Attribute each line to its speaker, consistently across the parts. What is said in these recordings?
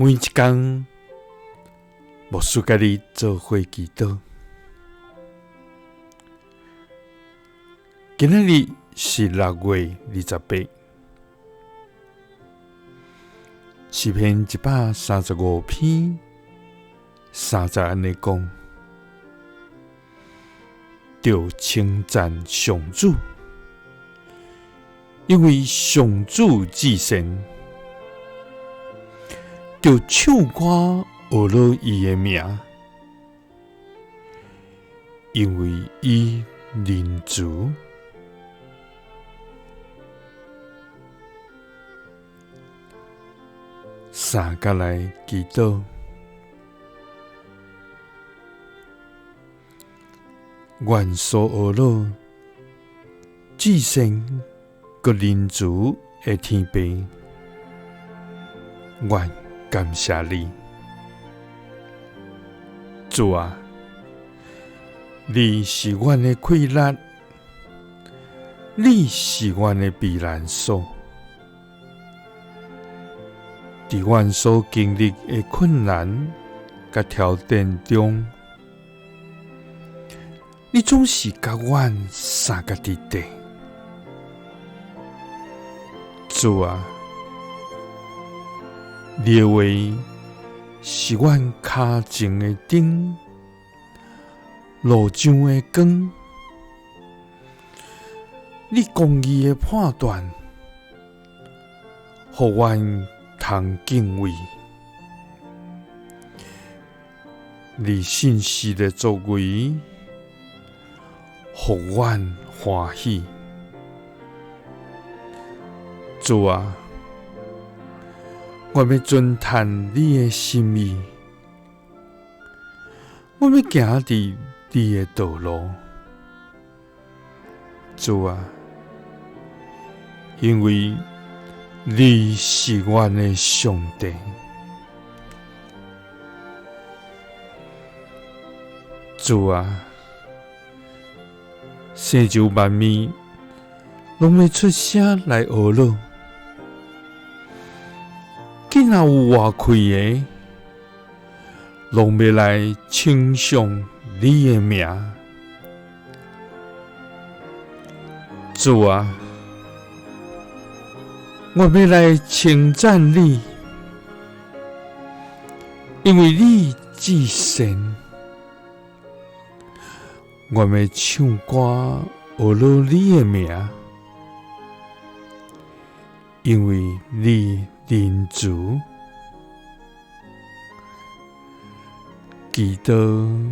Speaker 1: 每一工，牧师佮你做伙祈祷。今仔日是6月28，诗篇135篇3节按呢讲：著称赞上主，因为上主至善。著唱歌学乐伊的名，因为伊仁慈。三佮来祈祷，愿所学乐至善阁仁慈的天父，愿感谢你，主啊，你是阮的气力，你是阮的避难所。伫阮所经历的困难佮挑战中，你总是佮阮相佮伫底。主啊，你的话是阮跤前的灯，路上的光。你公义的判断，予阮通敬畏。你信实的作为，予阮欢喜。主啊，我欲遵趁你的心意，我欲行伫你的道路。主啊，因为你是阮的上帝。主啊，世上万物拢欲出声来学乐，囝仔有活气的，拢欲来称颂你的名。主啊，我欲来称赞你，因为你至善。我欲唱歌学乐你的名，因为你仁慈。祈祷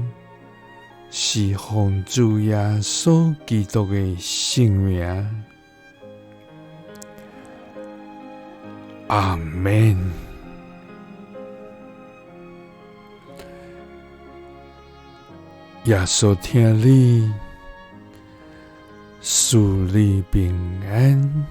Speaker 1: 是奉主耶稣基督的圣名。阿们。耶稣疼你，赐你平安。